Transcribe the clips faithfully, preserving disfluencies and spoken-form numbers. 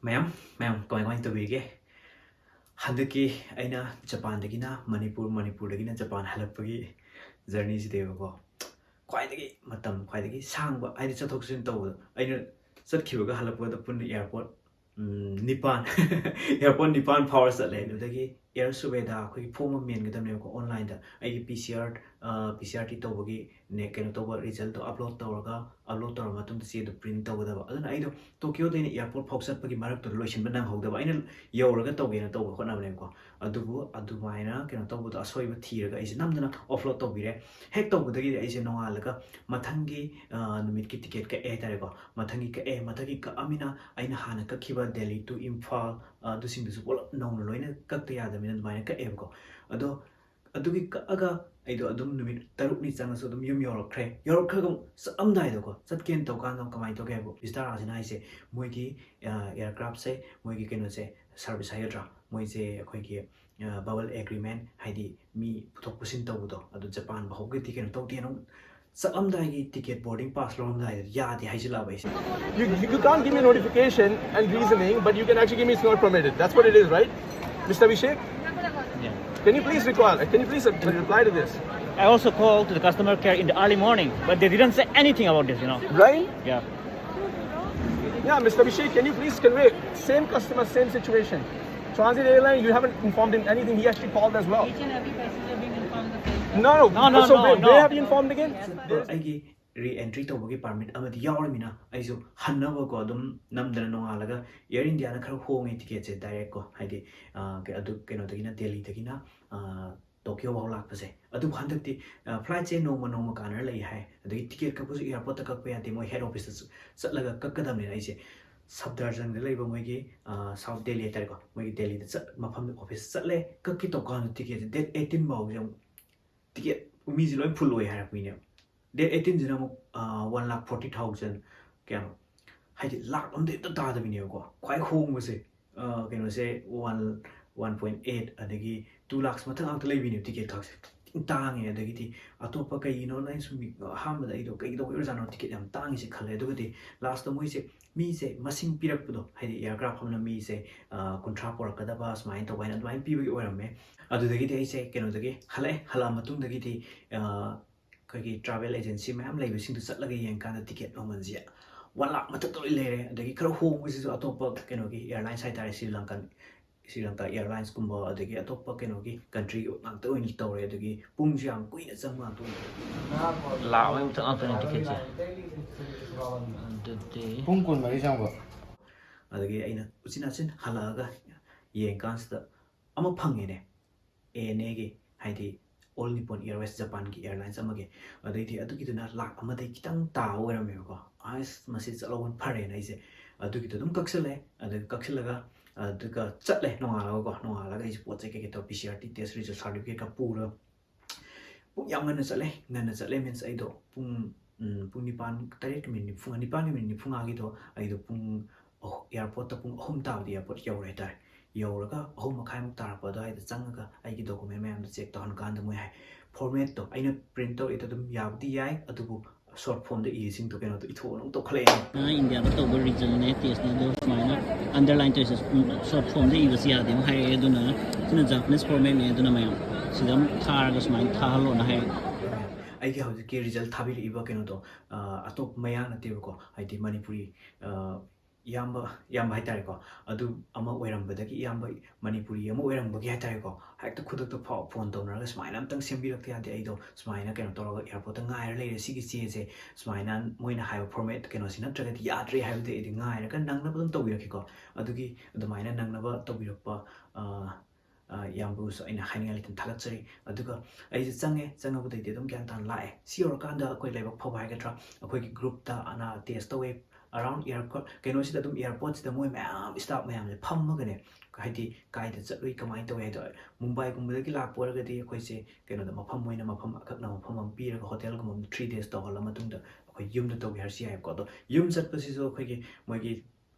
ꯃꯌꯥꯝ ꯃꯌꯥꯝ ꯀꯃꯥꯏ ꯀꯃꯥꯏꯅ ꯇꯧꯕꯤꯔꯤꯒꯦ? ꯍꯟꯗꯛꯀꯤ ꯑꯩꯅ ꯖꯄꯥꯟꯗꯒꯤꯅ ꯃꯅꯤꯄꯨꯔ, ꯃꯅꯤꯄꯨꯔꯗꯒꯤꯅ ꯖꯄꯥꯟ ꯍꯜꯂꯛꯄꯒꯤ ꯖꯔꯅꯤꯁꯤꯗꯩꯕꯀꯣ, ꯈ꯭ꯋꯥꯏꯗꯒꯤ ꯃꯇꯝ ꯈ꯭ꯋꯥꯏꯗꯒꯤ ꯁꯥꯡꯕ, ꯍꯥꯏꯗꯤ ꯆꯠꯊꯣꯛ ꯆꯠꯁꯤꯟ ꯇꯧꯕꯗꯣ, ꯑꯩꯅ ꯆꯠꯈꯤꯕꯒ ꯍꯜꯂꯛꯄꯗ ꯄꯨꯟꯅ ꯑꯦꯌꯥꯔꯄꯣꯔꯠ ꯅꯤꯄꯥꯟ ꯑꯦꯌꯥꯔꯄꯣꯔꯠ ꯅꯤꯄꯥꯟ ꯐꯥꯎꯔ ꯆꯠꯂꯦ꯫ ꯑꯗꯨꯗꯒꯤ ꯑꯦꯌꯔ ꯁꯨꯕꯦꯗꯥ ꯑꯩꯈꯣꯏꯒꯤ ꯐꯣꯝ ꯑꯃ ꯃꯦꯟꯒꯗꯕꯅꯦꯕꯀꯣ, ꯑꯣꯟꯂꯥꯏꯟꯗ ꯑꯩꯒꯤ ꯄꯤ C R P C R T ꯇꯧꯕꯒꯤ ꯅꯦ ꯀꯩꯅꯣ ꯇꯧꯕ ꯔꯤꯖꯜꯇꯣ ꯑꯞꯂꯣꯗ ꯇꯧꯔꯒ, ꯑꯞꯂꯣꯗ ꯇꯧꯔ ꯃꯇꯨꯡꯗ ꯆꯦꯗꯣ ꯄ꯭ꯔꯤꯟ ꯇꯧꯒꯗꯕ꯫ ꯑꯗꯨꯅ ꯑꯩꯗꯣ ꯇꯣꯀꯤꯌꯣꯗꯩꯅ ꯑꯦꯌꯥꯔꯄꯣꯔꯠ ꯐꯥꯎ ꯆꯠꯄꯒꯤ ꯃꯔꯛꯇꯨꯗ ꯂꯣꯏꯁꯤꯟꯕ ꯅꯪꯍꯧꯗꯕ, ꯑꯩꯅ ꯌꯧꯔꯒ ꯇꯧꯒꯦꯅ ꯇꯧꯕ ꯍꯣꯠꯅꯕꯅꯦꯕꯀꯣ꯫ ꯑꯗꯨꯕꯨ ꯑꯗꯨꯃꯥꯏꯅ ꯀꯩꯅꯣ ꯇꯧꯕꯗꯣ, ꯑꯁꯣꯏꯕ ꯊꯤꯔꯒ ꯑꯩꯁꯦ ꯅꯝꯗꯅ ꯑꯣꯐꯂꯣꯗ ꯇꯧꯕꯤꯔꯦ꯫ ꯍꯦꯛ ꯇꯧꯕꯗꯒꯤꯗꯤ ꯑꯩꯁꯦ ꯅꯣꯡꯉꯥꯜꯂꯒ ꯃꯊꯪꯒꯤ ꯅꯨꯃꯤꯠꯀꯤ ꯇꯤꯀꯦꯠ ꯀꯛꯑꯦ ꯍꯥꯏꯇꯥꯔꯦꯀꯣ꯫ ꯃꯊꯪꯒꯤ ꯀꯛꯑꯦ꯫ ꯃꯊꯪꯒꯤ ꯀꯛꯑꯃꯤꯅ ꯑꯩꯅ ꯍꯥꯟꯅ ꯀꯛꯈꯤꯕ ꯗꯦꯜꯂꯤ ꯇꯨ ꯏꯝꯐꯥꯜ ꯑꯗꯨꯁꯤꯡꯗꯨꯁꯨ ꯄꯨꯂꯞ ꯅꯧꯅ ꯂꯣꯏꯅ ꯀꯛꯇ ꯌꯥꯗꯕꯅꯤꯅ ꯑꯗꯨꯃꯥꯏꯅ ꯀꯛꯑꯦꯕꯀꯣ꯫ ꯑꯗꯣ ꯑꯗꯨꯒꯤ ꯀꯛꯑꯒ ꯑꯩꯗꯣ ꯑꯗꯨꯝ ꯅꯨꯃꯤꯠ ꯇꯔꯨꯛꯅꯤ ꯆꯪꯉꯁꯨ ꯑꯗꯨꯝ ꯌꯨꯝ ꯌꯧꯔꯛꯈ꯭ꯔꯦ꯫ ꯌꯧꯔꯛꯈ꯭ꯔꯒ ꯑꯃꯨꯛ ꯆꯠꯂꯝꯗꯥꯏꯗꯀꯣ, ꯆꯠꯀꯦꯅ ꯇꯧꯀꯥꯟꯗ ꯀꯃꯥꯏꯅ ꯇꯧꯒꯦ ꯍꯥꯏꯕꯨ, ꯚꯤꯁꯇꯥꯔꯥꯁꯤꯅ ꯍꯥꯏꯁꯦ, ꯃꯣꯏꯒꯤ ꯑꯦꯌꯥꯔꯀ꯭ꯔꯥꯐꯁꯦ, ꯃꯣꯏꯒꯤ ꯀꯩꯅꯣꯁꯦ, ꯁꯥꯔꯚꯤꯁ ꯍꯥꯏꯒꯗ꯭ꯔꯥ, ꯃꯣꯏꯁꯦ ꯑꯩꯈꯣꯏꯒꯤ ꯕꯕꯜ ꯑꯦꯒ꯭ꯔꯤꯃꯦꯟ, ꯍꯥꯏꯗꯤ ꯃꯤ ꯄꯨꯊꯣꯛ ꯄꯨꯁꯤꯟ ꯇꯧꯕꯗꯣ, ꯑꯗꯨ ꯖꯄꯥꯟ ꯐꯥꯎꯕꯒꯤꯗꯤ ꯀꯩꯅꯣ ꯇꯧꯗꯦꯅ ꯑꯃꯨꯛ ꯆꯠꯂꯝꯗꯥꯏꯒꯤ ꯇꯤꯀꯦꯠ ꯕꯣꯔꯗꯤꯡ ꯄꯥꯁ ꯂꯧꯔꯝꯗꯥꯏꯗ ꯌꯥꯗꯦ ꯍꯥꯏꯖꯤꯜꯂꯛꯑꯕ ꯑꯩꯁꯦ꯫ You, you can't give me notification and reasoning, but you can actually give me it's not permitted. That's what it is, right? Mister Abhishek? Yeah. Can you please require, can you please uh, reply to this? I also called to the customer care in the early morning, but they didn't say anything about this, you know. Right? Yeah. Yeah, Mister Abhishek, can you please convey? Same customer, same situation. Transit airline, you haven't informed him anything. He actually called as well. Each and every passenger being informed the same. No, no. No, no, so no, where, no. Where have you informed again? ꯑꯩꯒꯤ ꯔꯤ entry ꯇꯧꯕꯒꯤ permit ꯑꯃꯗꯤ ꯌꯥꯎꯔꯃꯤꯅ, ꯑꯩꯁꯨ ꯍꯟꯅꯕꯀꯣ ꯑꯗꯨꯝ ꯅꯝꯗꯅ ꯅꯣꯡꯉꯥꯜꯂꯒ, air ꯏꯟꯗꯤꯌꯥꯅ ꯈꯔ ꯍꯣꯡꯉꯦ ꯇꯤꯀꯦꯠꯁꯦ, ꯗꯥꯏꯔꯦꯛ ꯀꯣ, ꯍꯥꯏꯗꯤ ꯑ, ꯀ- ꯑꯗꯨ ꯀꯩꯅꯣꯗꯒꯤꯅ, ꯗꯦꯜꯂꯤꯗꯒꯤꯅ ꯑ, ꯇꯣꯀꯤꯌꯣ ꯐꯥꯎ ꯂꯥꯛꯄꯁꯦ꯫ ꯑꯗꯨꯕꯨ ꯍꯟꯗꯛꯇꯤ ꯐ꯭ꯂꯥꯏꯠꯁꯦ ꯅꯣꯡꯃ ꯅꯣꯡꯃ ꯀꯥꯟꯅꯔ ꯂꯩ ꯍꯥꯏ꯫ ꯑꯗꯒꯤ ꯇꯤꯀꯦꯠ ꯀꯛꯄꯁꯨ ꯑꯦꯌꯥꯔꯄꯣꯔꯠꯇ ꯀꯛꯄ ꯌꯥꯗꯦ, ꯃꯣꯏ ꯍꯦꯠ ꯑꯣꯐꯤꯁꯇ ꯆꯠꯂꯒ ꯀꯛꯀꯗꯕꯅꯤꯅ ꯑꯩꯁꯦ ꯁꯐꯗꯔꯖꯪꯗ ꯂꯩꯕ ꯃꯣꯏꯒꯤ ꯁꯥꯎꯠ ꯗꯦꯜꯂꯤ ꯍꯥꯏꯇꯥꯔꯦꯀꯣ, ꯃꯣꯏꯒꯤ ꯗꯦꯜꯂꯤꯗ ꯆꯠ ꯃꯐꯝꯗ ꯑꯣꯐꯤꯁ ꯆꯠꯂꯦ꯫ ꯀꯛꯀꯦ ꯇꯧꯀꯥꯟꯗ ꯇꯤꯀꯦꯠꯁꯦ ꯗꯦꯠ ꯑꯩꯠꯇꯤꯟ ꯐꯥꯎꯁꯦ ꯑꯃꯨꯛ ꯇꯤꯀꯦꯠ ꯃꯤꯁꯦ ꯂꯣꯏ ꯐꯨꯜ ꯑꯣꯏ ꯍꯥꯏꯔꯛꯄꯅꯦꯕ꯫ ꯗꯦꯠ ꯑꯩꯠꯇꯤꯟꯁꯤꯅ ꯑꯃꯨꯛ ꯋꯥꯟ ꯂꯥꯛ ꯐꯣꯔꯇꯤ ꯊꯥꯎꯖꯟ, ꯀꯌꯥꯅꯣ, ꯍꯥꯏꯗꯤ ꯂꯥꯛ ꯑꯃꯗꯤ ꯍꯦꯛꯇ ꯇꯥꯗꯕꯤꯅꯦꯕꯀꯣ꯫ ꯈ꯭ꯋꯥꯏ ꯍꯣꯡꯕꯁꯦ ꯑ, ꯀꯩꯅꯣꯁꯦ ꯋꯥꯟ ꯋꯥꯟ ꯄꯣꯏꯟ ꯑꯩꯠ ꯑꯗꯒꯤ ꯇꯨ ꯂꯥꯛꯁ ꯃꯊꯛ ꯉꯥꯛꯇ ꯂꯩꯕꯤꯅꯦꯕ ꯇꯤꯀꯦꯠ ꯈꯛꯁꯦ꯫ ꯈꯤꯇꯪ ꯇꯥꯡꯉꯦ꯫ ꯑꯗꯒꯤꯗꯤ ꯑꯇꯣꯞꯄ ꯀꯩꯒꯤꯅꯣꯅ ꯑꯩ ꯁꯨꯝ ꯃꯤ-, ꯑꯍꯥꯟꯕꯗ ꯑꯩꯗꯣ ꯀꯩꯗꯧꯕꯩ ꯑꯣꯏꯔꯖꯥꯠꯅꯣ ꯇꯤꯀꯦꯠ ꯌꯥꯝ ꯇꯥꯡꯉꯤꯁꯦ ꯈꯜꯂꯦ꯫ ꯑꯗꯨꯒꯗꯤ ꯂꯥꯁꯇ ꯃꯣꯏꯁꯦ ꯃꯤꯁꯦ ꯃꯁꯤꯡ ꯄꯤꯔꯛꯄꯗꯣ, ꯍꯥꯏꯗꯤ ꯑꯦꯌꯥꯔꯀ꯭ꯔꯥꯐ ꯑꯃꯅ ꯃꯤꯁꯦ, ꯑ, ꯀꯨꯟꯊ꯭ꯔꯥ ꯄꯨꯔꯛꯀꯗꯕ ꯁꯨꯃꯥꯏꯅ ꯇꯧꯕ ꯍꯥꯏꯅ ꯑꯗꯨꯃꯥꯏꯅ ꯄꯤꯕꯒꯤ ꯑꯣꯏꯔꯝꯃꯦ꯫ ꯑꯗꯨꯗꯒꯤꯗꯤ ꯑꯩꯁꯦ ꯀꯩꯅꯣꯗꯒꯤ ꯍꯜꯂꯛꯑꯦ꯫ ꯍꯜꯂꯛꯑ ꯃꯇꯨꯡꯗꯒꯤꯗꯤ, ꯑ, ꯑꯩꯈꯣꯏꯒꯤ ꯇ꯭ꯔꯥꯚꯦꯜ ꯑꯦꯖꯦꯟꯁꯤ ꯃꯌꯥꯝ ꯂꯩꯕꯁꯤꯡꯗꯨ ꯆꯠꯂꯒ ꯌꯦꯡꯀꯥꯟꯗ ꯇꯤꯀꯦꯠ ꯃꯃꯜꯁꯦ ꯋꯥꯟ ꯂꯥꯛ ꯃꯊꯛꯇ ꯂꯣꯏ ꯂꯩꯔꯦ꯫ ꯑꯗꯒꯤ ꯈꯔ ꯍꯣꯡꯕꯁꯤꯁꯨ ꯑꯇꯣꯞꯄ ꯀꯩꯅꯣꯒꯤ ꯑꯦꯌꯥꯔꯂꯥꯏꯟꯁ ꯍꯥꯏꯇꯥꯔꯦ, ꯁ꯭ꯔꯤ ꯂꯪꯀꯟ, ꯁ꯭ꯔꯤ ꯂꯪꯀꯥ ꯑꯦꯌꯥꯔꯂꯥꯏꯟꯁꯀꯨꯝꯕ, ꯑꯗꯒꯤ ꯑꯇꯣꯞꯄ ꯀꯩꯅꯣꯒꯤ ꯀꯟꯇ꯭ꯔꯤꯒꯤ ꯉꯥꯛꯇ ꯑꯣꯏꯅ ꯇꯧꯔꯦ꯫ ꯑꯗꯒꯤ ꯄꯨꯡꯁꯨ ꯌꯥꯝ ꯀꯨꯏꯅ ꯆꯪꯕ ꯉꯥꯛꯇ ꯑꯣꯏꯅ ꯂꯥꯛꯑꯣ ꯃꯊꯛ ꯉꯥꯛꯇꯅꯦ ꯇꯤꯀꯦꯠꯁꯦ꯫ ꯑꯗꯨꯗꯤ ꯄꯨꯡ ꯀꯨꯟꯃꯔꯤ ꯆꯪꯕ꯫ ꯑꯗꯒꯤ ꯑꯩꯅ ꯎꯆꯤꯟ ꯅꯥꯆꯤꯟ ꯍꯜꯂꯛꯑꯒ ꯌꯦꯡꯀꯥꯟꯁꯤꯗ ꯑꯃ ꯐꯪꯉꯦꯅꯦ, ꯑꯦ ꯑꯦꯟ ꯑꯦꯒꯤ, ꯍꯥꯏꯗꯤ All Nippon Airways, ꯖꯄꯥꯟꯒꯤ ꯑꯦꯌꯥꯔꯂꯥꯏꯟꯁ ꯑꯃꯒꯤ꯫ ꯑꯗꯩꯗꯤ ꯑꯗꯨꯒꯤꯗꯨꯅ ꯂꯥꯛ ꯑꯃꯗꯩ ꯈꯤꯇꯪ ꯇꯥꯕ ꯑꯣꯏꯔꯝꯃꯦꯕꯀꯣ꯫ ꯑꯁ, ꯃꯁꯤ ꯆꯠꯍꯧꯕꯅ ꯐꯔꯦꯅ ꯑꯩꯁꯦ ꯑꯗꯨꯒꯤꯗꯣ ꯑꯗꯨꯝ ꯀꯛꯁꯜꯂꯦ꯫ ꯑꯗꯨꯒ ꯀꯛꯁꯤꯜꯂꯒ, ꯑꯗꯨꯒ ꯆꯠꯂꯦ꯫ ꯅꯣꯡꯉꯥꯜꯂꯒꯀꯣ, ꯅꯣꯡꯉꯥꯜꯂꯒ ꯑꯩꯁꯦ ꯄꯣꯠ ꯆꯩ ꯀꯩꯀꯩ ꯇꯧꯔ, P C R T test result ꯁꯥꯔꯇꯤꯐꯤꯀꯦꯠꯀ ꯄꯨꯔꯒ ꯄꯨꯡ ꯌꯥꯝ ꯉꯟꯅ ꯆꯠꯂꯦ꯫ ꯉꯟꯅ ꯆꯠꯂꯦ means ꯑꯩꯗꯣ ꯄꯨꯡ, ꯎꯝ, ꯄꯨꯡ ꯅꯤꯄꯥꯟ, ꯇꯔꯦꯠꯀꯤ ꯃꯤꯅꯤꯠ ꯅꯤꯐꯨ, ꯅꯤꯄꯥꯟꯒꯤ ꯃꯤꯅꯤꯠ ꯅꯤꯐꯨ ꯃꯉꯥꯒꯤꯗꯣ ꯑꯩꯗꯣ ꯄꯨꯡ ꯑꯍꯨ-, ꯑꯦꯌꯥꯔꯄꯣꯔꯠꯇ ꯄꯨꯡ ꯑꯍꯨꯝ ꯇꯥꯕꯗ ꯑꯦꯌꯥꯔꯄꯣꯔꯠ ꯌꯧꯔꯦ ꯍꯥꯏꯇꯥꯔꯦ꯫ ꯌꯧꯔꯒ ꯑꯍꯨꯝ ꯃꯈꯥꯏꯃꯨꯛ ꯇꯥꯔꯛꯄ ꯑꯗꯨꯋꯥꯏꯗ ꯆꯪꯉꯒ ꯑꯩꯒꯤ ꯗꯣꯀꯨꯃꯦꯟ ꯃꯌꯥꯝꯗꯣ ꯆꯦꯛ ꯇꯧꯍꯟꯀꯥꯟꯗ ꯃꯣꯏ ꯍꯥꯏ, ꯐꯣꯔꯃꯦꯠꯇꯣ ꯑꯩꯅ ꯄ꯭ꯔꯤꯟꯠ ꯇꯧꯔꯤꯗꯣ ꯑꯗꯨꯝ ꯌꯥꯕꯨꯗꯤ ꯌꯥꯏ, ꯑꯗꯨꯕꯨ ꯁꯣꯔꯠ ꯐꯣꯝꯗ ꯏꯔꯤꯁꯤꯡꯗꯣ ꯀꯩꯅꯣꯗꯣ ꯏꯊꯣꯛꯑꯣꯅ ꯑꯃꯨꯛ ꯇꯧꯈꯠꯂꯛꯑꯦ꯫ ꯏꯟꯗꯤꯌꯥꯗ ꯇꯧꯕ ꯔꯤꯖꯜꯅꯦ, ꯇꯦꯁꯅꯦ, ꯑꯗꯣ ꯁꯨꯃꯥꯏꯅ ꯑꯟꯗꯔꯂꯥꯏꯟ ꯇꯧꯔꯤꯁꯦ, ꯎꯝ, ꯁꯣꯔꯠ ꯐꯣꯝꯗ ꯏꯕꯁꯤ ꯌꯥꯗꯦ ꯑꯃꯨꯛ ꯍꯥꯏꯔꯛꯑꯦ꯫ ꯑꯗꯨꯅ ꯁꯤꯅ ꯖꯄꯥꯅꯤꯁ ꯐꯣꯔꯃꯦꯠꯅꯦ, ꯑꯗꯨꯅ ꯃꯌꯥꯝ ꯁꯤꯗ ꯑꯃꯨꯛ ꯊꯥꯔꯒ ꯁꯨꯃꯥꯏꯅ ꯊꯥꯍꯜꯂꯣꯅ ꯍꯥꯏꯔꯛꯑꯦ꯫ ꯑꯩꯒꯤ ꯍꯧꯖꯤꯛꯀꯤ ꯔꯤꯖꯜ ꯊꯥꯕꯤꯔꯛꯏꯕ ꯀꯩꯅꯣꯗꯣ, ꯑ, ꯑꯇꯣꯞꯄ ꯃꯌꯥꯡ ꯅꯠꯇꯦꯕꯀꯣ, ꯍꯥꯏꯗꯤ ꯃꯅꯤꯄꯨꯔꯤ, ꯑ, ꯏꯌꯥꯝꯕ, ꯏꯌꯥꯝꯕ ꯍꯥꯏꯇꯥꯔꯦꯀꯣ, ꯑꯗꯨ ꯑꯃ ꯑꯣꯏꯔꯝꯕꯗꯒꯤ, ꯏꯌꯥꯝꯕ ꯃꯅꯤꯄꯨꯔꯤ ꯑꯃ ꯑꯣꯏꯔꯝꯕꯒꯤ ꯍꯥꯏꯇꯥꯔꯦꯀꯣ, ꯍꯦꯛꯇ ꯈꯨꯗꯛꯇ ꯐꯥꯎ ꯐꯣꯟ ꯇꯧꯅꯔꯒ ꯁꯨꯃꯥꯏꯅ ꯑꯝꯇꯪ ꯁꯦꯝꯕꯤꯔꯛꯇ ꯌꯥꯗꯦ, ꯑꯩꯗꯣ ꯁꯨꯃꯥꯏꯅ ꯀꯩꯅꯣ ꯇꯧꯔꯒ ꯑꯦꯌꯥꯔꯄꯣꯔꯠꯇ ꯉꯥꯏꯔ ꯂꯩꯔꯦ, ꯁꯤꯒꯤ ꯆꯦꯁꯦ ꯁꯨꯃꯥꯏꯅ ꯃꯣꯏꯅ ꯍꯥꯏꯕ ꯐꯣꯔꯃꯦꯠ ꯀꯩꯅꯣꯁꯤ ꯅꯠꯇ꯭ꯔꯒꯗꯤ ꯌꯥꯗ꯭ꯔꯦ ꯍꯥꯏꯕꯗꯤ ꯑꯩꯗꯤ ꯉꯥꯏꯔꯒ ꯅꯪꯅꯕ ꯑꯗꯨꯝ ꯇꯧꯕꯤꯔꯛꯀꯦꯀꯣ꯫ ꯑꯗꯨꯒꯤ ꯑꯗꯨꯃꯥꯏꯅ ꯅꯪꯅꯕ ꯇꯧꯕꯤꯔꯛꯄ, ꯑ, ꯑ, ꯏꯌꯥꯝꯕꯕꯨꯁꯨ ꯑꯩꯅ ꯍꯥꯏꯅꯤꯡꯉꯥꯏ ꯂꯩꯇꯅ ꯊꯥꯒꯠꯆꯔꯤ꯫ ꯑꯗꯨꯒ ꯑꯩꯁꯦ ꯆꯪꯉꯦ, ꯆꯪꯉꯕꯗꯩꯗꯤ ꯑꯗꯨꯝ ꯒ꯭ꯌꯥꯟ ꯇꯥꯅ ꯂꯥꯛꯑꯦ꯫ ꯁꯤ ꯌꯧꯔꯀꯥꯟꯗ ꯑꯩꯈꯣꯏ ꯂꯥꯏꯕꯛ ꯐꯕ ꯍꯥꯏꯒꯗ꯭ꯔꯥ, ꯑꯩꯈꯣꯏꯒꯤ ꯒ꯭ꯔꯨꯞꯇ ꯑꯅꯥ ꯇꯦꯁ ꯇꯧꯋꯦ꯫ ꯑꯔꯥꯎꯟ ꯑꯦꯌꯥꯔꯄꯣꯔꯠ ꯀꯩꯅꯣꯁꯤꯗ ꯑꯗꯨꯝ, ꯑꯦꯌꯥꯔꯄꯣꯔꯠꯁꯤꯗ ꯃꯣꯏ ꯃꯌꯥꯝ ꯁ꯭ꯇꯥꯐ ꯃꯌꯥꯝꯁꯦ ꯐꯝꯃꯒꯅꯦ, ꯍꯥꯏꯗꯤ ꯀꯥꯏꯗ ꯆꯠꯂꯨꯏ, ꯀꯃꯥꯏꯅ ꯇꯧꯏ ꯍꯥꯏꯗꯣ꯫ ꯃꯨꯝꯕꯥꯏꯒꯨꯝꯕꯗꯒꯤ ꯂꯥꯛꯄ ꯑꯣꯏꯔꯒꯗꯤ ꯑꯩꯈꯣꯏꯁꯦ ꯀꯩꯅꯣꯗ ꯃꯐꯝ ꯑꯣꯏꯅ, ꯃꯐꯝ ꯑꯀꯛꯅꯕ ꯃꯐꯝ ꯑꯃ ꯄꯤꯔꯒ ꯍꯣꯇꯦꯜꯒꯨꯝꯕ ꯑꯃꯗ ꯊ꯭ꯔꯤ ꯗꯦꯖ ꯇꯧꯍꯜꯂ ꯃꯇꯨꯡꯗ ꯑꯩꯈꯣꯏ ꯌꯨꯝꯗ ꯇꯧꯒꯦ ꯍꯥꯏꯔꯁꯨ ꯌꯥꯏꯕꯀꯣ꯫ ꯑꯗꯣ ꯌꯨꯝ ꯆꯠꯄꯁꯤꯁꯨ ꯑꯩꯈꯣꯏꯒꯤ ꯃꯣꯏꯒꯤ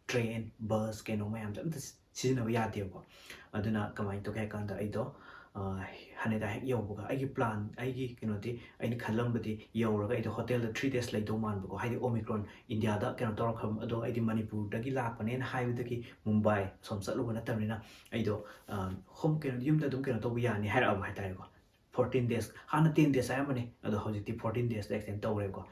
ꯇ꯭ꯔꯦꯟ, ꯕꯁ, ꯀꯩꯅꯣ ꯃꯌꯥꯝꯁꯦ ꯑꯝꯇ ꯁꯤꯖꯤꯟꯅꯕ ꯌꯥꯗꯦꯕꯀꯣ꯫ ꯑꯗꯨꯅ ꯀꯃꯥꯏꯅ ꯇꯧꯒꯦ ꯍꯥꯏ ꯀꯥꯟꯗ ꯑꯩꯗꯣ, ꯍꯅꯦꯗꯥ ꯍꯦꯛ ꯌꯧꯕꯒ ꯑꯩꯒꯤ ꯄ꯭ꯂꯥꯟ, ꯑꯩꯒꯤ ꯀꯩꯅꯣꯗꯤ, ꯑꯩꯅ ꯈꯜꯂꯝꯕꯗꯤ ꯌꯧꯔꯒ ꯑꯩꯗꯣ ꯍꯣꯇꯦꯜꯗ ꯊ꯭ꯔꯤ ꯗꯦꯖ ꯂꯩꯗꯧ ꯃꯥꯟꯕꯀꯣ, ꯍꯥꯏꯗꯤ ꯑꯣꯃꯤꯀ꯭ꯔꯣꯟ ꯏꯟꯗꯤꯌꯥꯗ ꯀꯩꯅꯣ ꯇꯧꯔꯛꯈ꯭ꯔꯕ ꯑꯗꯣ, ꯑꯩꯗꯤ ꯃꯅꯤꯄꯨꯔꯗꯒꯤ ꯂꯥꯛꯄꯅꯦꯅ ꯍꯥꯏꯕꯗꯒꯤ ꯃꯨꯝꯕꯥꯏ ꯑꯁꯣꯝ ꯆꯠꯂꯨꯕ ꯅꯠꯇꯕꯅꯤꯅ ꯑꯩꯗꯣ ꯍꯣꯝ ꯀꯩꯅꯣ, ꯌꯨꯝꯗ ꯑꯗꯨꯝ ꯀꯩꯅꯣ ꯇꯧꯕ ꯌꯥꯅꯤ ꯍꯥꯏꯔꯛꯑꯕ ꯍꯥꯏꯇꯥꯔꯦꯀꯣ꯫ ꯐꯣꯔꯇꯤꯟ ꯗꯦꯖ, ꯍꯥꯟꯅ ꯇꯦꯟ ꯗꯦꯖ ꯍꯥꯏꯔꯝꯕꯅꯦ, ꯑꯗꯣ ꯍꯧꯖꯤꯛꯇꯤ ꯐꯣꯔꯇꯤꯟ ꯗꯦꯖꯇ ꯑꯦꯛꯁꯇꯦꯟ ꯇꯧꯔꯦꯀꯣ꯫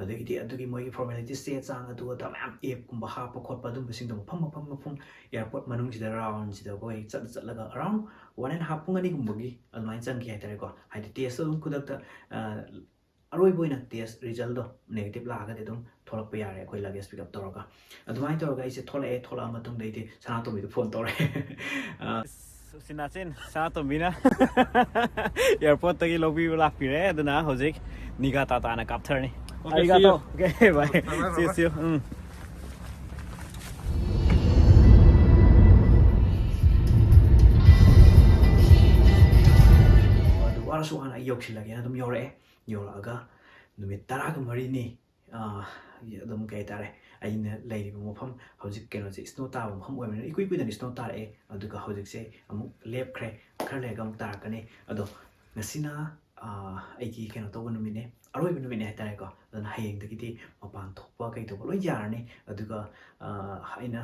ꯑꯗꯒꯤꯗꯤ ꯑꯗꯨꯒꯤ ꯃꯣꯏꯒꯤ ꯐꯣꯔꯃꯦꯂꯤꯇꯤꯁ, ꯆꯦ ꯆꯥꯡ ꯑꯗꯨ ꯑꯗꯥ ꯃꯌꯥꯝ, ꯑꯦꯞꯀꯨꯝꯕ ꯍꯥꯞꯄ ꯈꯣꯠꯄ ꯑꯗꯨꯝꯕꯁꯤꯡꯗꯣ ꯃꯐꯝ ꯃꯐꯝ ꯃꯐꯝ ꯑꯦꯌꯥꯔꯄꯣꯔꯠ ꯃꯅꯨꯡꯁꯤꯗ ꯔꯥꯎꯟꯁꯤꯗ ꯑꯩꯈꯣꯏ ꯆꯠꯂ ꯆꯠꯂꯒ ꯑꯔꯥꯎꯟ ꯋꯥꯟ ꯑꯦꯟ ꯍꯥꯐ ꯄꯨꯡ ꯑꯅꯤꯒꯨꯝꯕꯒꯤ ꯑꯗꯨꯃꯥꯏꯅ ꯆꯪꯈꯤ ꯍꯥꯏꯇꯥꯔꯦꯀꯣ꯫ ꯍꯥꯏꯗꯤ ꯇꯦꯁꯇꯣ ꯑꯗꯨꯝ ꯈꯨꯗꯛꯇ ꯑ, ꯑꯔꯣꯏꯕ ꯑꯣꯏꯅ ꯇꯦꯁ ꯔꯤꯖꯜꯗꯣ ꯅꯦꯒꯦꯇꯤꯚ ꯂꯥꯛꯑꯒꯗꯤ ꯑꯗꯨꯝ ꯊꯣꯛꯂꯛꯄ ꯌꯥꯔꯦ ꯑꯩꯈꯣꯏ ꯂꯒꯦꯖ ꯄꯤꯛ ꯑꯞ ꯇꯧꯔꯒ꯫ ꯑꯗꯨꯃꯥꯏꯅ ꯇꯧꯔꯒ ꯑꯩꯁꯦ ꯊꯣꯛꯂꯛꯑꯦ꯫ ꯊꯣꯛꯂꯛꯑ ꯃꯇꯨꯡꯗ ꯑꯩꯗꯤ ꯁꯅꯥꯇꯣꯝꯕꯤꯗ ꯐꯣꯟ ꯇꯧꯔꯦ꯫ ꯑ, ꯎꯆꯤꯟ ꯅꯥꯆꯤꯟ ꯁꯅꯥꯇꯣꯝꯕꯤꯅ ꯑꯦꯌꯥꯔꯄꯣꯔꯠꯇꯒꯤ ꯂꯧꯕꯤꯕ ꯂꯥꯛꯄꯤꯔꯦ꯫ ꯑꯗꯨꯅ ꯍꯧꯖꯤꯛ ꯅꯤꯒꯥ ꯇꯥꯇꯥꯅ ꯀꯥꯞꯊꯔꯅꯤ꯫ Okay, ꯑꯔꯤꯒꯥꯇꯣ꯫ See you. Okay, bye. Bye, bye, see you, bye. See you. ꯎꯝ꯫ ꯑꯗꯨ ꯋꯥꯔꯁꯨ ꯋꯥꯅ ꯑꯩ ꯌꯧꯁꯤꯜꯂꯒꯦꯅ ꯑꯗꯨꯝ ꯌꯧꯔꯛꯑꯦ꯫ ꯌꯧꯔꯛꯑꯒ ꯅꯨꯃꯤꯠ ꯇꯔꯥꯒ ꯃꯔꯤꯅꯤ, ꯑꯥ, ꯑꯗꯨꯝ ꯀꯩ ꯍꯥꯏꯇꯥꯔꯦ, ꯑꯩꯅ ꯂꯩꯔꯤꯕ ꯃꯐꯝ ꯍꯧꯖꯤꯛ ꯀꯩꯅꯣꯁꯦ ꯁ꯭ꯅꯣ ꯇꯥꯕ ꯃꯐꯝ ꯑꯣꯏꯕꯅꯤꯅ ꯏꯀꯨꯏ ꯀꯨꯏꯗꯅ ꯁ꯭ꯅꯣ ꯇꯥꯔꯛꯑꯦ꯫ ꯑꯗꯨꯒ ꯍꯧꯖꯤꯛꯁꯦ ꯑꯃꯨꯛ ꯂꯦꯞꯈ꯭ꯔꯦ, ꯈꯔ ꯂꯩꯔꯒ ꯑꯃꯨꯛ ꯇꯥꯔꯛꯀꯅꯤ꯫ ꯑꯗꯣ ꯉꯁꯤꯅ, ꯑꯥ, ꯑꯩꯒꯤ ꯀꯩꯅꯣ ꯇꯧꯕ ꯅꯨꯃꯤꯠꯅꯦ, ꯑꯔꯣꯏꯕ ꯅꯨꯃꯤꯠꯅꯦ ꯍꯥꯏꯇꯥꯔꯦꯀꯣ꯫ ꯑꯗꯨꯅ ꯍꯌꯦꯡꯗꯒꯤꯗꯤ ꯃꯄꯥꯟ ꯊꯣꯛꯄ ꯀꯩ ꯇꯧꯕ ꯂꯣꯏ ꯌꯥꯔꯅꯤ꯫ ꯑꯗꯨꯒ, ꯑꯥ, ꯑꯩꯅ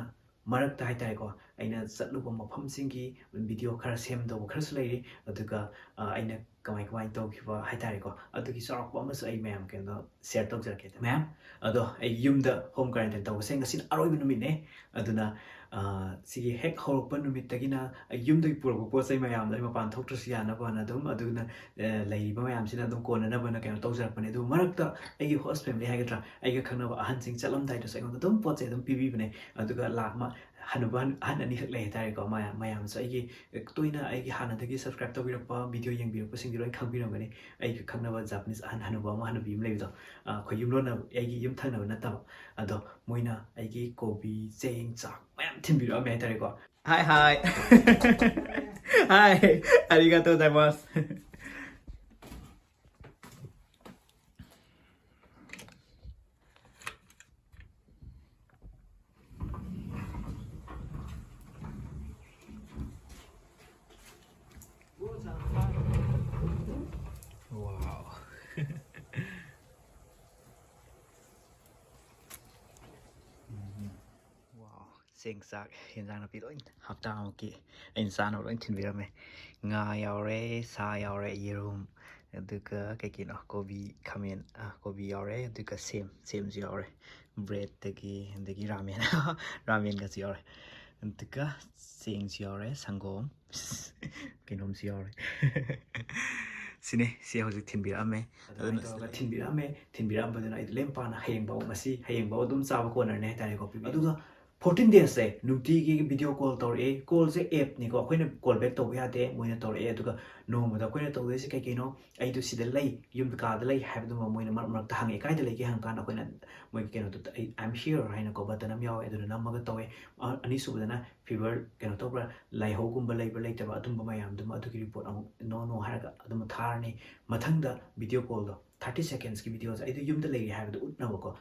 ꯃꯔꯛꯇ ꯍꯥꯏꯇꯥꯔꯦꯀꯣ, ꯑꯩꯅ ꯆꯠꯂꯨꯕ ꯃꯐꯝꯁꯤꯡꯒꯤ ꯚꯤꯗꯤꯑꯣ ꯈꯔ ꯁꯦꯝꯗꯧꯕ ꯈꯔꯁꯨ ꯂꯩꯔꯤ꯫ ꯑꯗꯨꯒ, ꯑ, ꯑꯩꯅ ꯀꯃꯥꯏ ꯀꯃꯥꯏꯅ ꯇꯧꯈꯤꯕ ꯍꯥꯏꯇꯥꯔꯦꯀꯣ, ꯑꯗꯨꯒꯤ ꯆꯥꯎꯔꯥꯛꯄ ꯑꯃꯁꯨ ꯑꯩ ꯃꯌꯥꯝ ꯀꯩꯅꯣ ꯁꯤꯌꯔ ꯇꯧꯖꯔꯛꯀꯦ꯫ ꯃꯌꯥꯝ, ꯑꯗꯣ ꯑꯩ ꯌꯨꯝꯗ ꯍꯣꯝ ꯀ꯭ꯋꯥꯔꯦꯟꯇꯥꯏꯟ ꯇꯧꯕꯁꯦ ꯉꯁꯤꯅ ꯑꯔꯣꯏꯕ ꯅꯨꯃꯤꯠꯅꯦ꯫ ꯑꯗꯨꯅ, ꯑ, ꯁꯤꯒꯤ ꯍꯦꯛ ꯍꯧꯔꯛꯄ ꯅꯨꯃꯤꯠꯇꯒꯤꯅ ꯑꯩ ꯌꯨꯝꯗꯒꯤ ꯄꯨꯔꯛꯄ ꯄꯣꯠ ꯆꯩ ꯃꯌꯥꯝꯗꯣ ꯑꯩ ꯃꯄꯥꯟ ꯊꯣꯛꯇ꯭ꯔꯁꯨ ꯌꯥꯅꯕꯅ ꯑꯗꯨꯝ, ꯑꯗꯨꯅ, ꯑ, ꯂꯩꯔꯤꯕ ꯃꯌꯥꯝꯁꯤꯅ ꯑꯗꯨꯝ ꯀꯣꯟꯅꯅꯕꯅ ꯀꯩꯅꯣ ꯇꯧꯖꯔꯛꯄꯅꯦ꯫ ꯑꯗꯨ ꯃꯔꯛꯇ ꯑꯩꯒꯤ ꯍꯣꯁ ꯐꯦꯃꯤꯂꯤ ꯍꯥꯏꯒꯗ꯭ꯔꯥ, ꯑꯩꯒ ꯈꯪꯅꯕ ꯑꯍꯟꯁꯤꯡ ꯆꯠꯂꯝꯗꯥꯏꯗꯁꯨ ꯑꯩꯉꯣꯟꯗ ꯑꯗꯨꯝ ꯄꯣꯠ ꯆꯩ ꯑꯗꯨꯝ ꯄꯤꯕꯤꯕꯅꯦ꯫ ꯑꯗꯨꯒ ꯂꯥꯛ ꯑꯃ ꯍꯅꯨꯕ ꯑꯍꯟ, ꯑꯍꯟ ꯑꯅꯤꯈꯛ ꯂꯩ ꯍꯥꯏꯇꯥꯔꯦꯀꯣ꯫ ꯃꯌꯥꯝ, ꯃꯌꯥꯝꯁꯨ ꯑꯩꯒꯤ ꯇꯣꯏꯅ ꯑꯩꯒꯤ ꯍꯥꯟꯅꯗꯒꯤ ꯁꯕꯁꯀ꯭ꯔꯥꯏꯕ ꯇꯧꯕꯤꯔꯛꯄ, ꯚꯤꯗꯤꯑꯣ ꯌꯦꯡꯕꯤꯔꯛꯄꯁꯤꯡꯗꯤ ꯂꯣꯏ ꯈꯪꯕꯤꯔꯝꯒꯅꯤ꯫ ꯑꯩꯒ ꯈꯪꯅꯕ ꯖꯥꯄꯅꯤꯁ ꯑꯍꯟ ꯍꯅꯨꯕ ꯑꯃ, ꯍꯅꯨꯕꯤ ꯑꯃ ꯂꯩꯕꯗꯣ, ꯑ, ꯑꯩꯈꯣꯏ ꯌꯨꯝꯂꯣꯟꯅꯕ, ꯑꯩꯒꯤ ꯌꯨꯝꯊꯪꯅꯕ ꯅꯠꯇꯕ, ꯑꯗꯣ ꯃꯣꯏꯅ ꯑꯩꯒꯤ ꯀꯣꯕꯤ, ꯆꯦꯡ, ꯆꯥꯛ ꯃꯌꯥꯝ ꯊꯤꯟꯕꯤꯔꯛꯑꯝꯃꯦ ꯍꯥꯏꯇꯥꯔꯦꯀꯣ꯫ ꯍꯥꯏ, ꯍꯥꯏ꯫ ꯍꯥꯏ, ꯑꯔꯤꯒꯥꯇꯣ ꯒꯣꯖꯥꯏꯃꯥꯁ꯫ ꯆꯦꯡ, ꯆꯥꯛ, ꯌꯦꯟꯖꯥꯡ ꯅꯥꯄꯤ ꯂꯣꯏ ꯍꯞꯇꯥꯃꯨꯛꯀꯤ ꯑꯩꯅ ꯆꯥꯅꯕ ꯂꯣꯏ ꯊꯤꯟꯕꯤꯔꯝꯃꯦ꯫ ꯉꯥ ꯌꯥꯎꯔꯦ, ꯁꯥ ꯌꯥꯎꯔꯦ, ꯌꯦꯔꯨꯝ, ꯑꯗꯨꯒ ꯀꯩ ꯀꯩꯅꯣ, ꯀꯣꯕꯤ, ꯈꯥꯃꯦꯟ, ꯑ, ꯀꯣꯕꯤ ꯌꯥꯎꯔꯦ, ꯑꯗꯨꯒ ꯁꯦꯝ, ꯁꯦꯝꯁꯨ ꯌꯥꯎꯔꯦ, ꯕ꯭ꯔꯦꯗꯇꯒꯤ, ꯑꯗꯒꯤ ꯔꯥꯃꯦꯟ, ꯔꯥꯃꯦꯟꯒꯁꯨ ꯌꯥꯎꯔꯦ, ꯑꯗꯨꯒ ꯆꯦꯡꯁꯨ ꯌꯥꯎꯔꯦ, ꯁꯪꯒꯣꯝ, ꯀꯩꯅꯣꯝꯁꯨ ꯌꯥꯎꯔꯦ꯫ ꯁꯤꯅꯦ, ꯁꯤ ꯍꯧꯖꯤꯛ ꯊꯤꯟꯕꯤꯔꯛꯑꯝꯃꯦ꯫ ꯑꯗꯨꯃꯥꯏꯅ ꯇꯧꯔꯒ ꯊꯤꯟꯕꯤꯔꯛꯑꯝꯃꯦ꯫ ꯊꯤꯟꯕꯤꯔꯛꯑꯝꯕꯗꯨꯅ ꯑꯩꯗꯣ ꯂꯦꯝ ꯄꯥꯅ ꯍꯌꯦꯡꯐꯥꯎ, ꯉꯁꯤ ꯍꯌꯦꯡꯐꯥꯎ ꯑꯗꯨꯝ ꯆꯥꯕ ꯀꯣꯟꯅꯔꯅꯤ ꯍꯥꯏꯇꯥꯔꯦꯀꯣ꯫ ꯑꯗꯨꯒ fourteen days ꯁꯦ ꯅꯨꯡꯇꯤꯒꯤ video call ꯇꯧꯔꯛꯑꯦ꯫ Call ꯁꯦ app ꯅꯤꯀꯣ, ꯑꯩꯈꯣꯏꯅ call back ꯇꯧꯕ ꯌꯥꯗꯦ, ꯃꯣꯏꯅ ꯇꯧꯔꯛꯑꯦ꯫ ꯑꯗꯨꯒ ꯅꯣꯡꯃꯗ ꯑꯩꯈꯣꯏꯅ ꯇꯧꯗꯣꯏꯁꯦ ꯀꯩ ꯀꯩꯅꯣ, "ꯑꯩꯗꯣ ꯁꯤꯗ ꯂꯩ, ꯌꯨꯝꯗ ꯀꯥꯗ ꯂꯩ" ꯍꯥꯏꯕꯗꯨꯃ ꯃꯣꯏꯅ ꯃꯔꯛ ꯃꯔꯛꯇ ꯍꯪꯉꯛꯑꯦ, "ꯀꯥꯏꯗ ꯂꯩꯒꯦ?" ꯍꯪꯉꯀꯥꯟꯗ ꯑꯩꯈꯣꯏꯅ ꯃꯣꯏꯒꯤ ꯀꯩꯅꯣꯗꯨꯗ, "ꯑꯩ, I'm here" ꯍꯥꯏꯅꯀꯣ button ꯑꯃ ꯌꯥꯎꯋꯦ, ꯑꯗꯨꯗ ꯅꯝꯃꯒ ꯇꯧꯋꯦ꯫ ꯑ-, ꯑꯅꯤꯁꯨꯕꯗꯅ fever ꯀꯩꯅꯣ ꯇꯧꯕ꯭ꯔꯥ, ꯂꯥꯏꯍꯧꯒꯨꯝꯕ ꯂꯩꯕ꯭ꯔꯥ ꯂꯩꯇꯕ꯭ꯔꯥ, ꯑꯗꯨꯝꯕ ꯃꯌꯥꯝꯗꯨꯃ, ꯑꯗꯨꯒꯤ report ꯑꯃꯨꯛ no no ꯍꯥꯏꯔꯒ ꯑꯗꯨꯝ ꯊꯥꯔꯅꯤ꯫ ꯃꯊꯪꯗ video call ꯗꯣ, thirty seconds ꯀꯤ video ꯁꯦ, ꯑꯩꯗꯣ ꯌꯨꯝꯗ ꯂꯩꯔꯤ ꯍꯥꯏꯕꯗꯣ ꯎꯠꯅꯕꯀꯣ꯫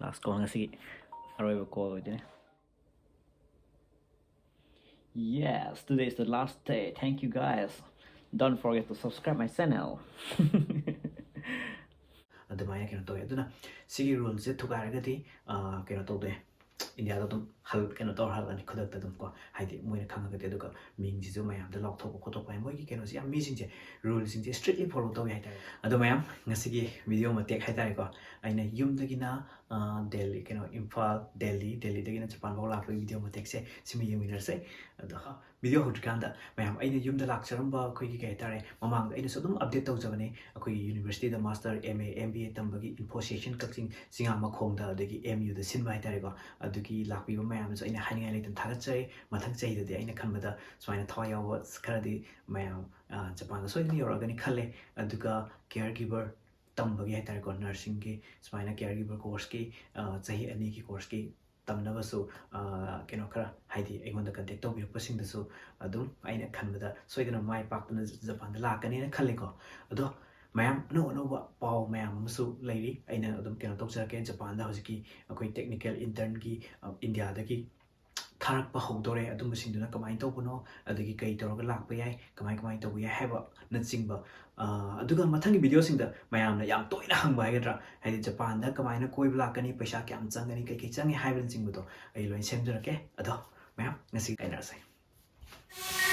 Last call, ꯉꯁꯤꯒꯤ ꯑꯔꯣꯏꯕ call ꯑꯣꯏꯗꯣꯏꯅꯦ꯫ Yes, today is the last day. Thank you, guys. Don't forget to subscribe my channel. ꯑꯗꯨꯃꯥꯏꯅ ꯀꯩꯅꯣ ꯇꯧꯋꯦ꯫ ꯑꯗꯨꯅ ꯁꯤꯒꯤ rule ꯁꯦ ꯊꯨꯒꯥꯏꯔꯒꯗꯤ, ꯑ, ꯀꯩꯅꯣ ꯇꯧꯗꯣꯏ, ꯏꯟꯗꯤꯌꯥꯗ ꯑꯗꯨꯝ ꯍꯜ-, ꯀꯩꯅꯣ ꯇꯧꯔ ꯍꯜꯂꯅꯤ ꯈꯨꯗꯛꯇ ꯑꯗꯨꯝ ꯀꯣ, ꯍꯥꯏꯗꯤ ꯃꯣꯏꯅ ꯈꯪꯉꯒꯗꯤ꯫ ꯑꯗꯨꯒ ꯃꯤꯡꯁꯤꯁꯨ ꯃꯌꯥꯝꯗ ꯂꯥꯎꯊꯣꯛꯄ ꯈꯣꯠꯇꯣꯛꯄ ꯍꯥꯏ, ꯃꯣꯏꯒꯤ ꯀꯩꯅꯣꯁꯦ ꯌꯥꯝ, ꯃꯤꯁꯤꯡꯁꯦ, rule ꯁꯤꯡꯁꯦ strictly follow ꯇꯧꯋꯤ ꯍꯥꯏꯇꯥꯔꯦ꯫ ꯑꯗꯣ ꯃꯌꯥꯝ, ꯉꯁꯤꯒꯤ video ꯃꯇꯦꯛ ꯍꯥꯏꯇꯥꯔꯦꯀꯣ, ꯑꯩꯅ ꯌꯨꯝꯗꯒꯤꯅ, ꯑ, ꯗꯦꯜꯂꯤ, ꯀꯩꯅꯣ, ꯏꯝꯐꯥꯜ, ꯗꯦꯜꯂꯤ, ꯗꯦꯜꯂꯤꯗꯒꯤꯅ ꯖꯄꯥꯟ ꯐꯥꯎ ꯂꯥꯛꯄꯒꯤ video ꯃꯇꯦꯛꯁꯦ ꯁꯤꯃ ꯌꯦꯡꯃꯤꯟꯅꯔꯁꯦ꯫ ꯑꯗꯣ video ꯍꯧꯗ꯭ꯔꯤꯀꯥꯟꯗ ꯃꯌꯥꯝ, ꯑꯩꯅ ꯌꯨꯝꯗ ꯂꯥꯛꯆꯔꯝꯕ ꯑꯩꯈꯣꯏꯒꯤ, ꯀꯩ ꯍꯥꯏꯇꯥꯔꯦ, ꯃꯃꯥꯡꯗ ꯑꯩꯅꯁꯨ ꯑꯗꯨꯝ update ꯇꯧꯖꯕꯅꯦ, ꯑꯩꯈꯣꯏꯒꯤ university the master, M A, M B A ꯇꯝꯕꯒꯤ Info Session ꯀꯛꯆꯤꯡ ꯆꯤꯡꯉꯥꯃꯈꯣꯡꯗ, ꯑꯗꯒꯤ M U ꯗ ꯁꯤꯟꯕ ꯍꯥꯏꯇꯥꯔꯦꯀꯣ꯫ ꯑꯗꯨꯒꯤ ꯂꯥꯛꯄꯤꯕ ꯃꯌꯥꯝꯁꯨ ꯑꯩꯅ ꯍꯥꯏꯅꯤꯡꯉꯥꯏ ꯂꯩꯇꯅ ꯊꯥꯒꯠꯆꯔꯤ꯫ ꯃꯊꯪ ꯆꯍꯤꯗꯗꯤ ꯑꯩꯅ ꯈꯟꯕꯗ ꯁꯨꯃꯥꯏꯅ ꯊꯋꯥꯏ ꯌꯥꯎꯕ ꯈꯔꯗꯤ ꯃꯌꯥꯝ, ꯑ, ꯖꯄꯥꯟꯗ ꯁꯣꯏꯗꯅ ꯌꯧꯔꯛꯑꯒꯅꯤ ꯈꯜꯂꯦ꯫ ꯑꯗꯨꯒ caregiver ꯇꯝꯕꯒꯤ ꯍꯥꯏꯇꯥꯔꯦꯀꯣ, nursing ꯒꯤ ꯁꯨꯃꯥꯏꯅ caregiver course ꯀꯤ, ꯑ, ꯆꯍꯤ ꯑꯅꯤꯒꯤ course ꯀꯤ ꯇꯝꯅꯕꯁꯨ, ꯑ, ꯀꯩꯅꯣ ꯈꯔ, ꯍꯥꯏꯗꯤ ꯑꯩꯉꯣꯟꯗ contact ꯇꯧꯕꯤꯔꯛꯄꯁꯤꯡꯗꯁꯨ ꯑꯗꯨꯝ ꯑꯩꯅ ꯈꯟꯕꯗ ꯁꯣꯏꯗꯅ ꯃꯥꯏ ꯄꯥꯛꯇꯅ ꯖꯄꯥꯟꯗ ꯂꯥꯛꯀꯅꯤꯅ ꯈꯜꯂꯤꯀꯣ꯫ ꯑꯗꯣ ꯃꯌꯥꯝ, ꯑꯅꯧ ꯑꯅꯧꯕ ꯄꯥꯎ ꯃꯌꯥꯝ ꯑꯃꯁꯨ ꯂꯩꯔꯤ, ꯑꯩꯅ ꯑꯗꯨꯝ ꯀꯩꯅꯣ ꯇꯧꯖꯔꯛꯀꯦ꯫ ꯖꯄꯥꯟꯗ ꯍꯧꯖꯤꯛꯀꯤ ꯑꯩꯈꯣꯏ technical intern ꯒꯤ, ꯑ, ꯏꯟꯗꯤꯌꯥꯗꯒꯤ ꯊꯥꯔꯛꯄ ꯍꯧꯗꯣꯔꯦ꯫ ꯑꯗꯨꯝꯕꯁꯤꯡꯗꯨꯅ ꯀꯃꯥꯏꯅ ꯇꯧꯕꯅꯣ, ꯑꯗꯒꯤ ꯀꯩ ꯇꯧꯔꯒ ꯂꯥꯛꯄ ꯌꯥꯏ, ꯀꯃꯥꯏ ꯀꯃꯥꯏꯅ ꯇꯧꯕ ꯌꯥꯏ ꯍꯥꯏꯕꯅꯆꯤꯡꯕ, ꯑ, ꯑꯗꯨꯒ ꯃꯊꯪꯒꯤ ꯚꯤꯗꯤꯑꯣꯁꯤꯡꯗ ꯃꯌꯥꯝꯅ ꯌꯥꯝ ꯇꯣꯏꯅ ꯍꯪꯕ ꯍꯥꯏꯒꯗ꯭ꯔꯥ, ꯍꯥꯏꯗꯤ ꯖꯄꯥꯟꯗ ꯀꯃꯥꯏꯅ ꯀꯣꯏꯕ ꯂꯥꯛꯀꯅꯤ, ꯄꯩꯁꯥ ꯀꯌꯥꯝ ꯆꯪꯒꯅꯤ, ꯀꯩ ꯀꯩ ꯆꯪꯉꯤ ꯍꯥꯏꯕꯅꯆꯤꯡꯕꯗꯣ ꯑꯩ ꯂꯣꯏꯅ ꯁꯦꯝꯖꯔꯛꯀꯦ꯫ ꯑꯗꯣ ꯃꯌꯥꯝ, ꯉꯁꯤ ꯀꯥꯏꯅꯔꯁꯦ꯫